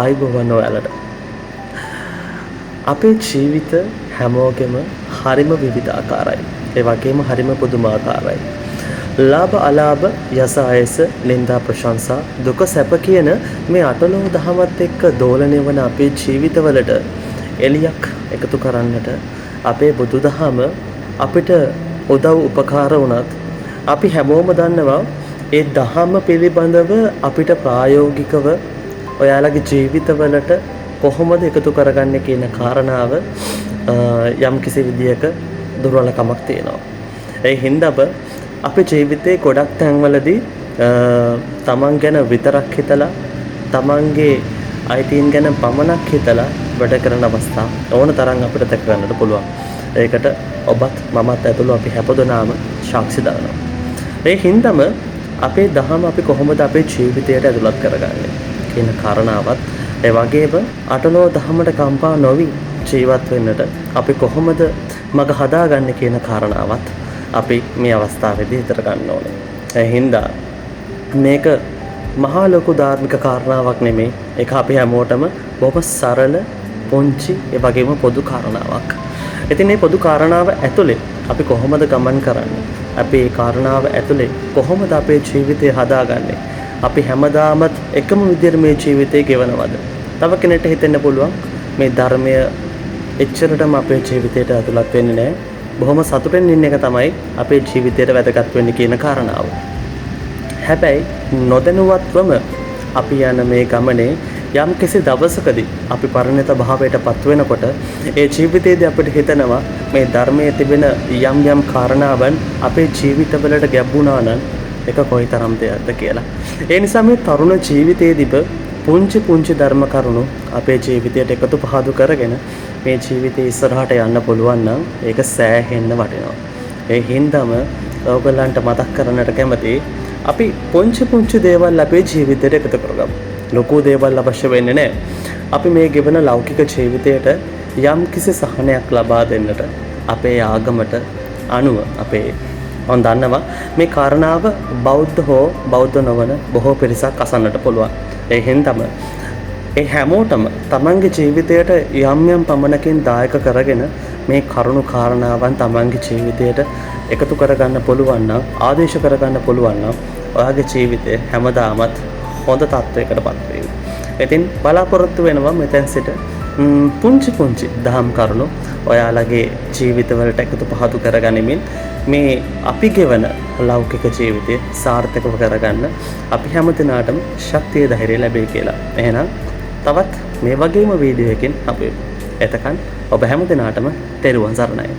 ආයුබෝවන් ඔයාලට. අපේ ජීවිත හැමෝගෙම හරිම විවිධාකාරයි. ඒ වගේම හරිම පුදුමාකාරයි. ලාභ අලාභ, යස අයස, නිന്ദා ප්‍රශංසා, දුක සැප කියන මේ අටලෝ දහමත් එක්ක දෝලණය වන අපේ ජීවිතවලට එළියක් එකතු කරන්නට අපේ බුදුදහම අපිට උදව් උපකාර වුණත් අපි හැමෝම දන්නවා ඒ දහම පිළිබඳව අපිට ප්‍රායෝගිකව ඔයාලගේ ජීවිතවලට කොහොමද එකතු කරගන්නේ කියන කාරණාව යම් කිසි විදියක දුර්වලකමක් තියෙනවා. ඒ හින්දාම අපේ ජීවිතේ ගොඩක් තැන්වලදී තමන් ගැන විතරක් හිතලා තමන්ගේ අයිතීන් ගැන පමණක් හිතලා වැඩ කරන අවස්ථා ඕන තරම් අපිට දැක ගන්නට පුළුවන්. ඒකට ඔබත් මමත් ඇතුළු අපි හැමදෙනාම සාක්ෂි දරනවා. ඒ හින්දාම අපේ දහම අපි කොහොමද අපේ ජීවිතයට ඇතුළත් කරගන්නේ කියන කාරණාවත්, ඒ වගේම අටලෝ දහමට කම්පා නොවි ජීවත් වෙන්නට අපි කොහොමද මඟ හදාගන්නේ කියන කාරණාවත් අපි මේ අවස්ථාවේදී හිතට ගන්න ඕනේ. ඒ හින්දා මේක මහා ලොකු ධාර්මික කාරණාවක් නෙමෙයි. ඒක අපි හැමෝටම බොහොම සරල, පුංචි, ඒ වගේම පොදු කාරණාවක්. ඉතින් මේ පොදු කාරණාව ඇතුලේ අපි කොහොමද ගමන් කරන්නේ? අපි මේ කාරණාව ඇතුලේ කොහොමද අපේ ජීවිතය හදාගන්නේ? අපි හැමදාමත් එකම විදිහට මේ ජීවිතය ගෙවනවද? තව කෙනෙක්ට හිතෙන්න පුළුවන් මේ ධර්මය එච්චරටම අපේ ජීවිතයට ඇතුළත් වෙන්නේ නැහැ. බොහොම සතුටෙන් ඉන්න එක තමයි අපේ ජීවිතයට වැදගත් වෙන්නේ කියන කාරණාව. හැබැයි නොදැනුවත්වම අපි යන මේ ගමනේ යම් කිසි දවසකදී අපි පරිණත භාවයට පත් වෙනකොට ඒ ජීවිතයේදී අපිට හිතෙනවා මේ ධර්මයේ තිබෙන යම් යම් කාරණාවන් අපේ ජීවිතවලට ගැඹුණා නම් ඒක කොයිතරම් දෙයක්ද කියලා. ඒ නිසා මේ තරුණ ජීවිතයේදීම පුංචි පුංචි ධර්ම කරුණු අපේ ජීවිතයට එකතු පහදු කරගෙන මේ ජීවිතේ ඉස්සරහට යන්න පුළුවන් නම් ඒක සෑහෙන්න වටිනවා. ඒ හින්දාම ඔයගොල්ලන්ට මතක් කරන්නට කැමතියි අපි පුංචි පුංචි දේවල් අපේ ජීවිතයට එකතු කරගමු. ලොකු දේවල් අවශ්‍ය වෙන්නේ නැහැ. අපි මේ ගෙවන ලෞකික ජීවිතයට යම් කිසි සහනයක් ලබා දෙන්නට අපේ ආගමට අනුව අපේ මම දන්නවා මේ කාරණාව බෞද්ධ හෝ බෞද්ධ නොවන බොහෝ පිරිසක් අසන්නට පුළුවන්. ඒ හින්දාම ඒ හැමෝටම තමන්ගේ ජීවිතයට යම් යම් පමණකින් දායක කරගෙන මේ කරුණු කාරණාවන් තමන්ගේ ජීවිතයට එකතු කරගන්න පුළුවන් නම්, ආදේශ කරගන්න පුළුවන් නම් ඔයාගේ ජීවිතය හැමදාමත් හොඳ තත්ත්වයකට පත් වේවි. ඉතින් බලාපොරොත්තු වෙනවා මෙතෙන් සිට පුංචි පුංචි දහම් කරුණු ඔයාලගේ ජීවිතවලට එකතු පහදු කරගනිමින් මේ අපි ගෙවන ලෞකික ජීවිතය සාර්ථකව කරගන්න අපි හැම දිනාටම ශක්තිය ධෛර්යය ලැබේ කියලා. එහෙනම් තවත් මේ වගේම වීඩියෝ එකකින් අපි එතකන් ඔබ හැම දිනාටම තෙරුවන් සරණයි.